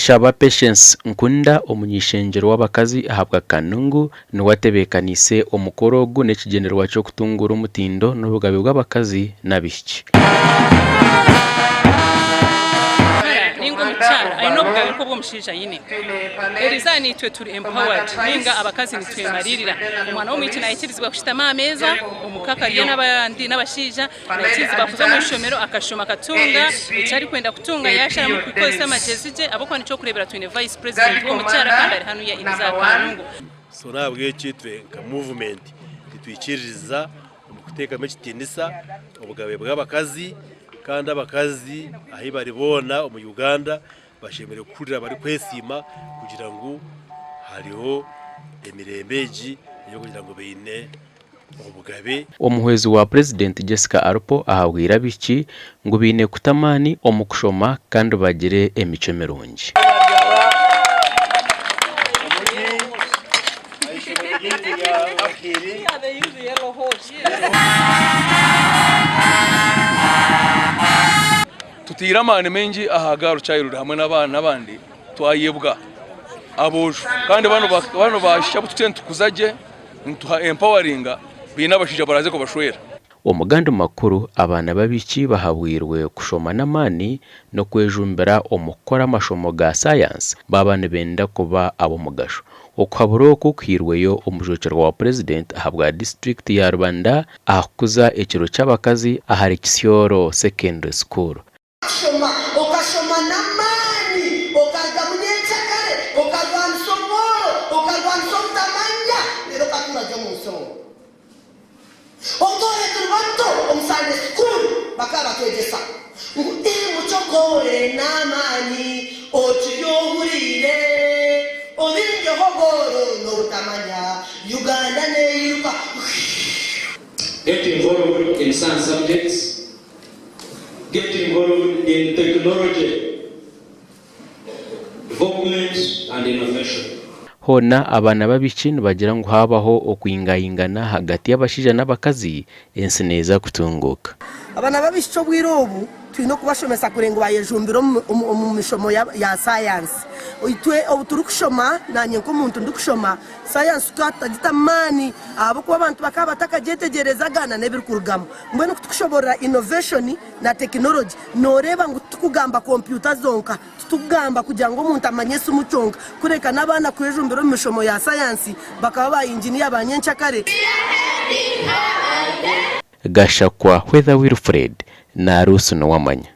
Shaba Patience Nkunda omuny'eishengyero w'abakazi ahabwa Kanungu niwe atebeekaniise omukoro ogu n'ekigyendererwa ky'okutunguura omutindo n'obugabe bw'abakazi n'abaishiki. Ninga omukyara aine obugabe nk'obw'omushaija aine. Erizooba naitwe turi empowered ninga abakazi nitwemariirira. Omwana w'omwishiki naikirizibwa kushutama aha meeza omuka akarya n'abandi n'abashaija, naikirizibwa kuza omu ishomero akashoma akatunga eki arikwenda kutunga yaasharamu kukozesa amagyezi gye ahabw'okuba nikyokureebera twine vice president w'omukyara kandi ari hanuya in za Kanungu. So n'ahabw'ekyo itwe nka movement nitwikiririza omu kuteekamu ekitiinisa obugabe bw'abakazi kandi abakazi ahi bari boona omu Uganda bashemereire kuhurira barikwesiima kugira ngu hariho emirembe egi ey'okugira ngu baine obugabe. Omuhwezi wa Purezidenti Jessica Alupo ahabwire abaishiki ngu baine kuta amaani omu kushoma kandi bagire emicwe mirungi. Tutaire amaani maingi aha girl child hamwe n'abaana abandi twayebwa aboojo kandi banu bashija abu tukiriyo nitukuza gye nituha empawaringa baine abashaija baraze kubashwera. Omu gandi makuru, abaana b'abaishiki bahabwirwe kushoma n'amaani n'okwejumbira omu kukora amashomo ga sayansi baaba nibenda kuba ab'omugasho. Okuhabura oku kuhairweyo omujwekyerwa wa Purezidenti ahabwa disiturikiti ya Rubanda aha kukuza ekiro ky'abakazi ahari Kisyoro Secondary School. Shoma, okashoma n'amaani, okarugamu nyenkyakare, okarwanisa obworo, okarwanisa obutamanya, reero okatuura gye omu nsi omu. Obu twaba turi bato omu Sunday school bakaba batwegyesa ngu imukye okore n'amaani, okirye ohuriire, obingeho obworo n'obutamanya, Uganda neyiruka. Get involved in science subjects. Get involved in technology development and innovation. Hoona abaana b'abaishiki nibagira ngu haabaho okwingaingana ahagati y'abashaija n'abakazi, ensi neeza kutunguuka. Abaana b'abaishiki obwire obu twine okubashomesa kureba ngu bayejumbira omu mishomo ya sayansi. Itwe obu turikushoma, naanye nk'omuntu ndikushoma, sayansi tukaba tutagita maani ahabw'okuba abantu bakaba batakagyetegyereza na n'ebirikurugamu. Mbwenu ku tukushoboorora innovation na technology, nooreeba ngu titukugamba kompyuta zonka, titukugamba kugira ngu omuntu amanye esimu kyonka, kureka n'abaana kwejumbira omu mishomo ya sayansi bakaba ba yinginiya ba nyenkyakare. Gashakwa Whether Wilfred na Ruth Nuwamanya.